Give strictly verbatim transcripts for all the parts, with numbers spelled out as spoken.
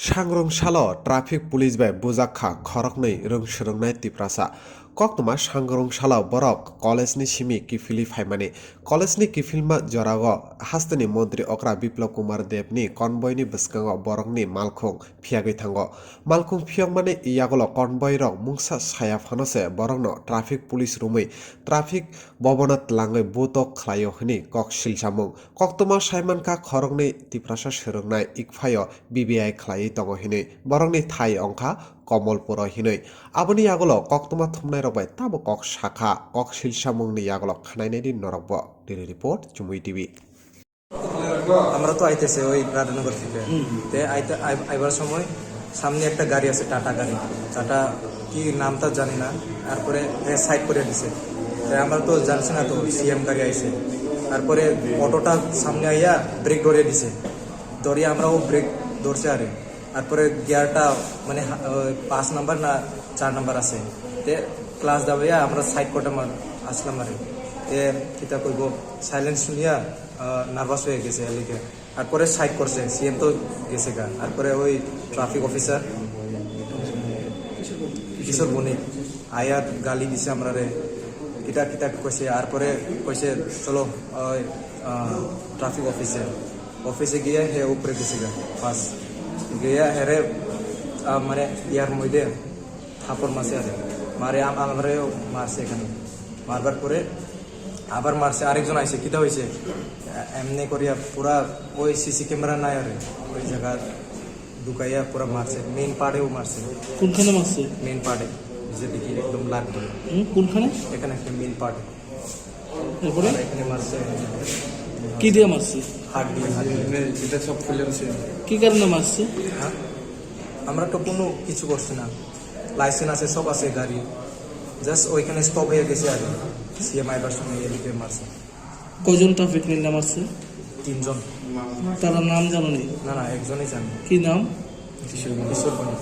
Sangrong salo traffic police bai bujak kha khoroknwi rwng swrwngnai Tiprasa. Koktwma sangrong salo borok college ni simi kiphilwi phaimani. College ni kiphilma jorao hasteni montri okra Biplab Kumar Deb ni convoy ni bwskango borokni malkhung phiyagwi thango. Malkhung phiyokmani yagulo convoy rok mungsa saya phano se borokno traffic police romwi traffic bobona twlangwi butok khlaio hwnwi kok silsamung. Koktwma saimankha khoroknwi Tiprasa swrwngnai Ikphaio B B I khlaiwi tongo hinwi borokni thai wngkha Komolpuro hinwi. Aboni yagulo koktwma thumnairok bai tamo kok sakha, kok silsamungni yagulo khwnainai di norokbo. Daily Report, Chumui T V. আমরা তো আইতেছে ওই রাধানগর থেকে। হুম। তে আইতে, আই-, আইবার সময় সামনে একটা গাড়ি আছে, টাটা গাড়ি। টাটা কি নামটা জানি না। তারপরে এ সাইড করে দিছে। তে আমরা তো জানছি না তো সিএম গাড়ি আইছে। তারপরে অটোটা সামনে আইয়া ব্রেক ধরে দিছে। ধরিয়া আমরা ও ব্রেক ধরছে আরে। তারপরে গিয়ারটা মানে হা-, ওই পাঁচ নাম্বার না চার নাম্বার আছে। তে ক্লাচ দাবাইয়া আমরা সাইড করতে মার-, আসলাম আরে। তে কিতা কইব, সাইলেন্স শুনিয়া আহ, নার্ভাস হয়ে গেছে এর লিগে। আর পরে সাইড করছে, সিএম তো গেছে গা। আর পরে ওই ট্রাফিক অফিসার কিশোর বণিক আয়া গালি দিছে আমরারে, কিতা কিতা কইছে। আর পরে কইছে, "চলো, ওই, আহ, ট্রাফিক অফিসে।" অফিসে গিয়ে হে উপরে গেছে গা, বাস। গিয়া হেরে, আহ, মানে, ইয়ার মধ্যে থাপড় মারছে আরে। মারে আম-, আমারেও মারছে এখানে। মারবার পরে আবার মারছে, আরেকজন আইছে, কিতা হইছে? এ-, এমনি করিয়া পুরা ওই সিসি ক্যামেরা নাই আরে, ওই জায়গা ঢুকাইয়া পুরা মারছে, মেইন পার্টেও মারছে। কোনখানে মারছে? মেইন পার্টে, যেদিকে একদম লাগবে। হুম, কোনখানে? এখানে একটা মেইন পার্টে। এরপরে? আর এখানে মারছে। কি দিয়ে মারছে? হাত দিয়ে, হাত দিয়ে। এটা সব খুলে আছে। কি কারণে মারছে? হ্যাঁ? আমরা তো কোনো কিছু করছি না, লাইসেন্স আছে, সব আছে গাড়ি, জাস্ট ওইখানে স্টপ হয়ে গেছে আর সিএম আইবার সময় এদিকে মারছে। কয়জন ট্রাফিক নিলাম আছে? তিনজন। তারা নাম জানো নি? না, না, একজনই জানি। কি নাম? কিশোর বণিক।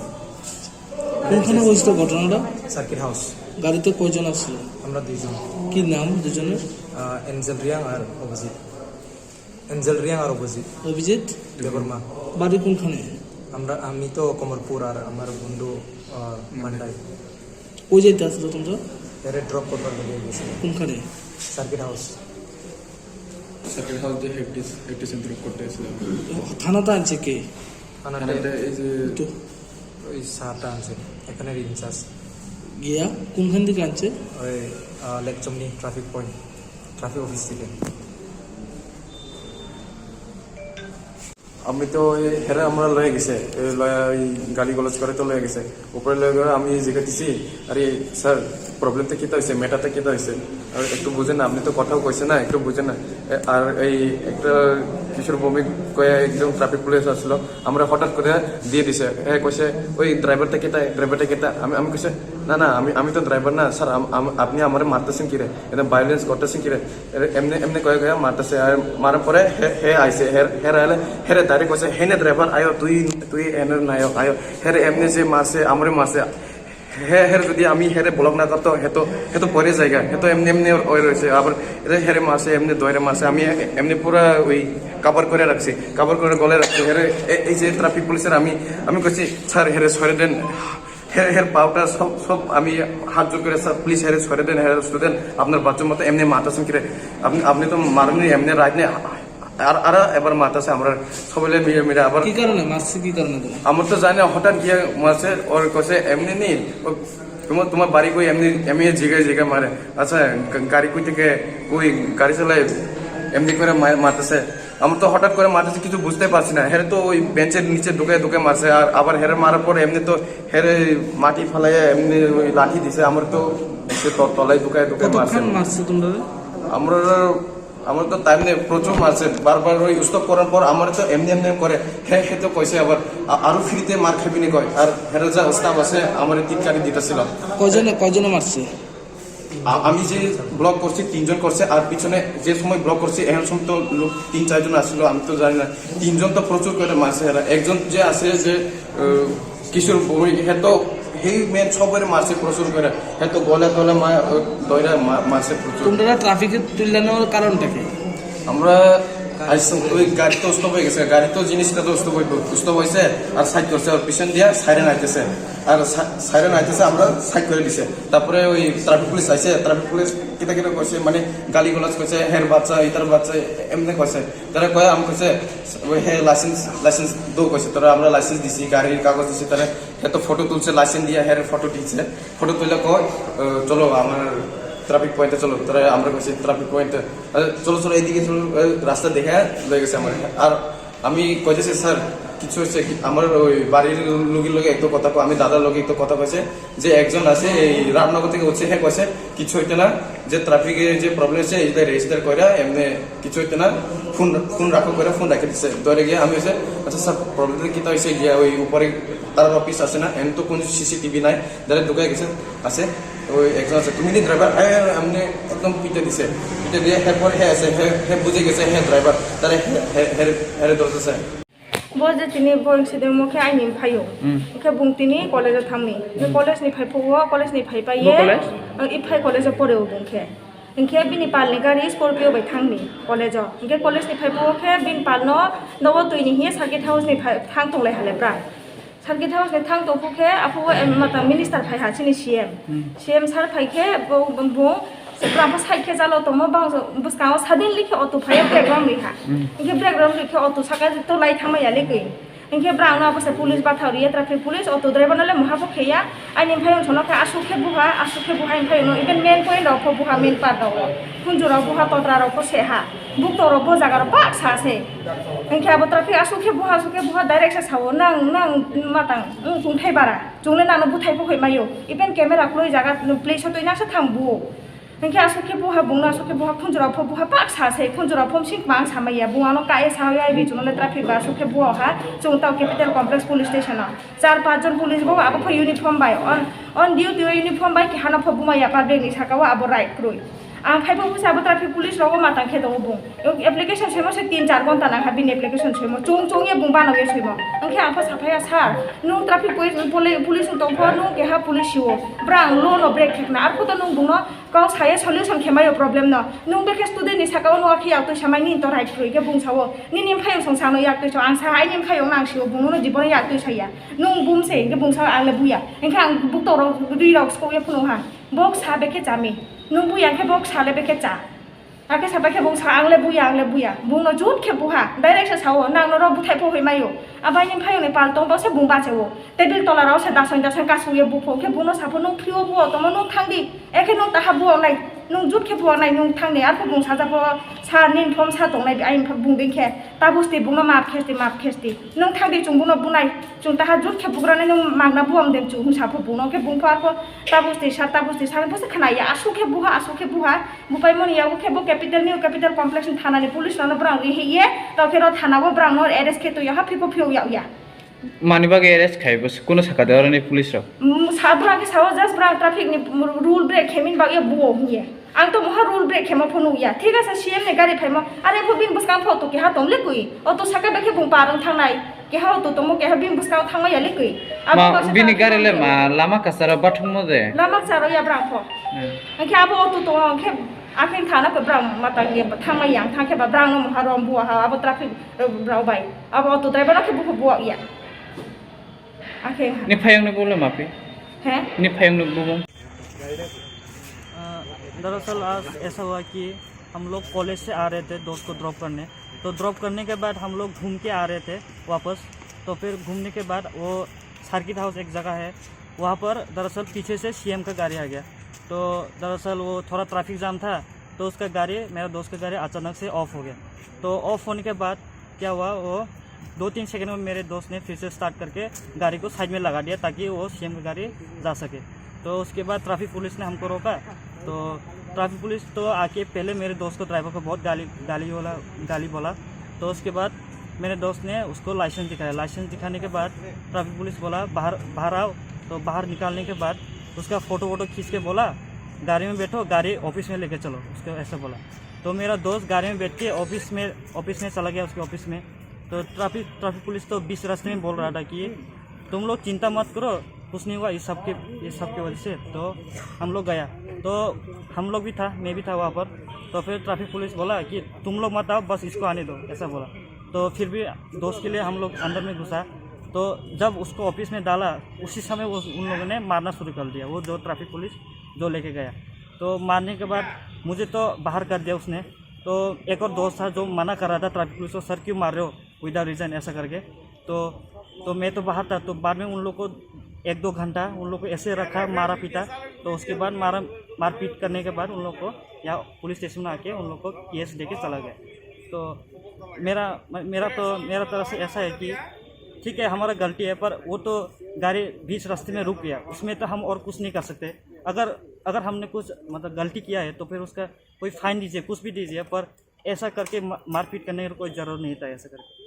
কোনখানে হয়েছিল ঘটনাটা? Circuit house. গাড়িতে কয়জন আসছিল? আমরা দুইজন। কি নাম দুজনের? আহ, এঞ্জেল রিয়াং আর অভিজিৎ। এঞ্জেল রিয়াং আর অভিজিৎ। অভিজিৎ? দেববর্মা। বাড়ি কোনখানে? আমরা, আমি তো কমলপুর আর আমার বন্ধু, আহ, মান্ডাই। কই যাইতে আসলো তোমরা? এরে ড্রপ করবার লেগে গেছি। কোনখানে? Circuit house. সার্কিট হাউস যে হেড ডিস-, হেড স্টেশন ড্রপ করতে এসেছিলাম। থানাতে আনছে কে? থানাতে থানাতে এই যে তো ওই স্যারটা আনছে, এখানে ইনচার্জ। গিয়া কোনখান থেকে আনছে? ওই, আহ, লেকচমনি ট্রাফিক পয়েন্ট, ট্রাফিক অফিস থেকে। আমি তো ওই হেরে আমরা লয়ে গেছে, ওই লয়ে ওই গালি গলজ করে তো লয়ে গেছে। উপরে লয়ে গেলে আমি জিজ্ঞেস দিছি, "আরে স্যার, প্রবলেমটা কিতা হয়েছে, ম্যাটারটা কিতা হয়েছে? আর একটু বুঝেন না, আপনি তো কথাও কইছেন না, একটু বুঝেন না।" এ, আর এই একটা কিশোর ভৌমিক কয়ে একজন ট্রাফিক পুলিশ আসলো, আমরা হঠাৎ করে দিয়ে দিছে। এ কইছে, "ওই ড্রাইভারটা কিতা, ড্রাইভারটা কিতা?" আমি, আমি কইছে, "না, না, আমি, আমি তো ড্রাইভার না, স্যার, আম-, আম-, আপনি আমারে মারতেছেন কি রে? এটা ভায়োলেন্স করতেছেন কি রে?" এরে এমনি, এমনি কয়ে কয়ে মারতেছে, আর মারার পরে হে, হে আইছে, হে, হে আইলে, হেরে ডাইরেক্ট কইছে, "হেনে ড্রাইভার আয়ো, তুই, তুই এনে নায়ক আয়ো।" হেরে এমনি যে মারছে, আমারে মারছে। হে, হেরে যদি আমি হেরে ব্লক না করতো, হে তো, হে তো পরে জায়গা, হে তো এমনি এমনি ওই রয়েছে। আবার এরে হেরে মারছে, এমনি দইরে মারছে, আমি এ-, এমনি পুরা ওই কাভার করে রাখছি, কাভার করে গলে রাখছি। হেরে এ-, এই যে ট্রাফিক পুলিশের আমি, আমি কইছি, "স্যার, হেরে সরে দেন।" হের, হের পাউটা সব, সব আমি হাত জোর করে, "স্যার, প্লিজ, হেরে ছেড়ে দেন, হেরে ছেড়ে দেন, আপনার বাচ্চার মতো এমনি মারতেছেন কিরে? আপনি, আপনি তো মারেননি, এমনি রাইট নেই।" আর, আর এবার মারতেছে আমরা সবাই মিলে, মিলে আবার। কি কারণে মারছে, কি কারণে তোমার? আমরা তো জানি না, হঠাৎ গিয়ে মারছে, ওর কাছে এমনি নেই, ও, "তোমার, তোমার বাড়ি কই?" এমনি, এমনি জিগে জিগে মারে। "আচ্ছা, গা-, গাড়ি কই থেকে, কই গাড়ি চালায়?" এমনি করে মার-, মারতেছে। আমরা তো হঠাৎ করে মারতেছে, কিছু বুঝতে পারছি না। হেরে তো ওই বেঞ্চের নিচে ঢুকে ঢুকে মারছে, আর আবার হেরে মারার পর এমনি তো হেরে মাটি ফালাইয়া এমনি ওই লাঠি দিছে, আমার তো সে ত-, তলায় ঢুকায় ঢুকায় মারছে। কতক্ষণ মারছে তোমরা? আমরা, আমরা তো টাইম নেই, প্রচুর মারছে। বারবার ওই স্টপ করার পর আমার তো এমনি এমনি করে, হে, হে তো কইছে আবার, আ-, "আরো ফ্রিতে মার খাবি নি?" কয়। আর হেরে যা স্টাফ আছে, আমার টিটকারি দিতেছিল। কয়জনে, কয়জনে মারছে? আ-, আমি যে ব্লক করছি, তিনজন করছে, আর পিছনে যে সময় ব্লক করছি, এখন সময় তো লোক তিন চারজন আসছিল, আমি তো জানি না। তিনজন তো প্রচুর করে মারছে এরা। একজন যে আছে যে, আহ, কিশোর ভৌমিক, হে তো, হেই মেন সবাই মারছে প্রচুর করে। হে তো গলা টলা মা-, দইরা মা-, মারছে প্রচুর। তোমরা ট্রাফিকে তুললানোর কারণটা কি? আমরা আইসো, ওই গাড়ি তো স্টপ হয়ে গেছে, গাড়ি তো জিনিসটা তো স্টপ হইব, স্টপ হয়েছে, আর সাইড করছে, আর পিছন দিয়া সাইরেন আইতেছে, আর সা-, সাইরেন আইতেছে, আমরা সাইড করে দিছে। তারপরে ওই ট্রাফিক পুলিশ আইছে, ট্রাফিক পুলিশ কিতা কিতা কইছে, মানে গালি গলাজ কইছে, "হের বাচ্চা, ইতার বাচ্চা", এমনি কইছে। তারা কয়, আমি কইছে, ওই হে লাইসেন্স, লাইসেন্স দো কইছে, তারা আমরা লাইসেন্স দিছি, গাড়ির কাগজ দিছি, তারা এত ফটো তুলছে, লাইসেন্স দিয়া হের ফটো দিছে, ফটো তুলে কয়, "আহ, চলো আমার ট্রাফিক পয়েন্টে চলো", তারা আমরা কইছি ট্রাফিক পয়েন্টে, "আহ, চলো, চলো, এদিকে চলো", আহ, রাস্তা দেখে লয়ে গেছে আমার। আর আমি কইতেছি, "স্যার, কিছু হচ্ছে কি?" আমার ওই বাড়ির লোকের লগে একটু কথা কয়, আমি দাদার লগে একটু কথা কইছে যে একজন আছে এই রামনগর থেকে হচ্ছে, হ্যাঁ কইছে, "কিছু হইতে না, যে ট্রাফিকে যে প্রবলেম হচ্ছে, এটা রেজিস্টার করে এমনি কিছু হইতে না, ফোন, ফোন রাখো" করে ফোন রেখে দিচ্ছে। ধরে গিয়ে আমি হচ্ছে, "আচ্ছা স্যার, প্রবলেম কিতা হয়েছে?" গিয়া ওই উপরে তার অফিস আছে না, এন তো কোনো সিসিটিভি নাই, যারা ঢুকে গেছে আছে, ওই একজন আছে, "তুমি নি ড্রাইভার?" এমনি একদম পিটে দিছে, পিটে দিয়ে এরপর হে আছে, হে, হে বুঝে গেছে হে ড্রাইভার, তারা হে, হে, হে, হে ধরতেছে। Bo je tini bo incident mo khe aini phaio. Hmm. Khe bung tini college o thangni. Ni Hmm. College ni phai phuo, college ni phai pai Bo ye. College? Ang iphai college o pore o bung khe. Hingkhe bini pal ni gari Scorpio bai thangni college o. Hingkhe college ni phai phuo khe bini pal no nogo twi ni hiye circuit house ni phai thang tong lai hale pra. Circuit house ni thang tong phu khe aphuo em mata minister phai ha chini C M. Hmm. C M sir phai khe bo, bo, Se bwrang pho side khe jalo tongmo, bang bwskango suddenly khe auto phaiya, brake rwng rwi kha. Mm. Hinkhe brake rwng rwi khe auto saka to lai thangma ya le kwi. Hinkhe bwrang no abo se police bathang rwi ya, traffic police, auto driver no le moha pho khe ya. Aini phai wng sono khe aswk khe buha, aswk khe buha, hinkhe no even main point rok pho buha, main part rok. Khunju rok buha, totra rok pho se ha. Bukto rok bo jaga rok bak sa se. Hinkhe abo traffic aswk khe buha, aswk khe buha, direct se sao, "Nang, nang matang, wng tongthai bara. Chwng le nang no buthai pho hoi maio." Even camera kwlwi jaga place o twi nang sa thang buo. Hinkhe aswk khe buha bungno, aswk khe buha khunjurao pho buha bak sa se, khunjurao pho sing mang sa maya, bung ano kae sa ya, bi chwngno le traffic ba aswk khe buha ha, chwng tao capital complex police station o. Char panch jon police bo abo pho uniform bai, on, on duty o uniform bai, kehano pho buma ya public ni saka o abo right kwrwi. Ang phai pho busa abo traffic police rogo matang khe tongo bung. Application soimo se tin char ghonta nang ha bini application soimo, chwng chwng ye bung bano ye soimo. Hinkhe ang pho sa phai ya, "Sir, nung traffic police, poli-, police wng tong pho, nung keha police si o, bwrang law no break khe khna, arpho to nung bungno kok saya solution khe maio problem no. Nung bekhe student ni saka o nung akhe yak twi samai nini to right kwrwi khe bung sao. Nini mphayung song sano yak twi sao. Ang sa aini mphayung nang sio bung no jibono yak twi saya. Nung bum se hinkhe bung sao ang le buya. Hinkhe ang bukto rok rwi rok sko ye phunu ha. Bok sa bekhe chami. Nung buya hinkhe bok sa le bekhe cha." Hakhe sapai khe bung sa, "Ang le buya, ang le buya." Bung no jut khe buha. Direct se sao, "Nang norok buthai pho hoi maio." Abai ni phayung ni pal tong bose bung bache o. Table tola rao se dasong dasong kasung ye bupho. Khe bung no sapho, "Nung phrio buo tomo, nung thang di. Ekhe nung taha buo nai. Nung jut khe buo nai, nung thang di." Arpho bung saja pho, "Sa nin phom sa tong nai," ai bung ding khe. Tabus ti bung no map khes di, map khes di. "Nung thang di, chung bung no bunai. Chung taha jut khe bugra nai, nung magna buam den chu," hung sapho bung no. Khe bung pho arpho, "Tabus ti sa, tabus ti sa," bose khna ya. Aswk khe buha, aswk khe buha. Bupaimoni yago khe bo capital, new capital complex ni thana ni police no, no bwrang ri hiye, to khe ro thana o bwrang no arrest khe twi ha, phiko phiyok yak ya. Mani bagwi arrest khai bo, kuno saka de oroni police rok? Mm, sa bwrang khe sao just bwrang traffic ni rule break khe min bagwi buo hiye. Ang to moha rule break khe mo phunu ya. Thik ase C M ni gari phaimo, are pho bin bwskang pho to keha tong le kwi. Auto saka bai khe bung parwng thangnai. Keha auto tongmo, keha bini bwskango thangma ya le kwi. Abo ma, baksa bini ta gari le thangma ma ya. Lama kasaro bathummo de? Lama kasaro ya bwrang pho. Hmm. Hwnkhe abo auto tongo, hwnkhe akhe thana khe bwrang matang ye thangma ya, thang khe ba bwrang no moha rom buwa ha, abo traffic, eh, bwrang bai. Abo auto driver no khe bukhu buwa ya. Akhe ha. Ni phayung ni bole mapi? He? Ni phayung ni bubung? अ, दरअसल आज ऐसा हुआ कि हम लोग कॉलेज से आ रहे थे दोस्त को ड्रॉप करने। तो ड्रॉप करने के बाद हम लोग घूम के आ रहे थे वापस। तो फिर घूमने के बाद वो सर्किट हाउस एक जगह है, वहाँ पर दरअसल पीछे से सीएम का गाड़ी आ गया। तो दरअसल वो थोड़ा ट्रैफिक जाम था, तो उसका गाड़ी, मेरा दोस्त का गाड़ी अचानक से ऑफ हो गया। तो ऑफ होने के बाद क्या हुआ, वो दो तीन सेकंड में मेरे दोस्त ने फिर से स्टार्ट करके गाड़ी को साइड में लगा दिया, ताकि वो सीएम का गाड़ी जा सके। तो उसके बाद ट्रैफिक पुलिस ने हमको रोका। तो ट्रैफिक पुलिस तो आके पहले मेरे दोस्त को, ड्राइवर को बहुत गाली, गाली बोला, गाली बोला। तो उसके बाद मेरे दोस्त ने उसको लाइसेंस दिखाया। लाइसेंस दिखाने के बाद ट्रैफिक पुलिस बोला, "बाहर, बाहर आओ।" तो बाहर निकालने के बाद उसका फ़ोटो वोटो खींच के बोला, "गाड़ी में बैठो, गाड़ी ऑफिस में लेके चलो," उसको ऐसा बोला। तो मेरा दोस्त गाड़ी में बैठ के ऑफिस में, ऑफिस में चला गया, उसके ऑफिस में। तो ट्रैफिक, ट्रैफिक पुलिस तो बीच रास्ते में बोल रहा था कि, "तुम लोग चिंता मत करो, कुछ नहीं हुआ, ये सब के, ये सब की वजह से।" तो हम लोग गया, तो हम लोग भी था, मैं भी था वहाँ पर। तो फिर ट्रैफिक पुलिस बोला कि तुम लोग मत आओ, बस इसको आने दो, ऐसा बोला। तो फिर भी दोस्त के लिए हम लोग अंदर में घुसा। तो जब उसको ऑफिस में डाला, उसी समय वो, उन लोगों ने मारना शुरू कर दिया, वो जो ट्रैफिक पुलिस जो लेके गया। तो मारने के बाद मुझे तो बाहर कर दिया उसने। तो एक और दोस्त था जो मना कर रहा था ट्रैफिक पुलिस को, "सर, क्यों मार रहे हो विदाउट रीजन?" ऐसा करके। तो तो मैं तो बाहर था। तो बाद में उन लोग को एक दो घंटा उन लोग को ऐसे रखा, मारा पीटा। तो उसके बाद मारा मारपीट करने के बाद उन लोग को यहाँ पुलिस स्टेशन में आके उन लोग को केस दे के चला गया। तो मेरा मेरा तो मेरा तरफ से ऐसा है कि ठीक है, हमारा गलती है, पर वो तो गाड़ी बीच रास्ते में रुक गया, उसमें तो हम और कुछ नहीं कर सकते। अगर अगर हमने कुछ, मतलब, गलती किया है तो फिर उसका कोई फाइन दीजिए, कुछ भी दीजिए, पर ऐसा करके मा-, मारपीट करने का कोई ज़रूरत नहीं था, ऐसा करके।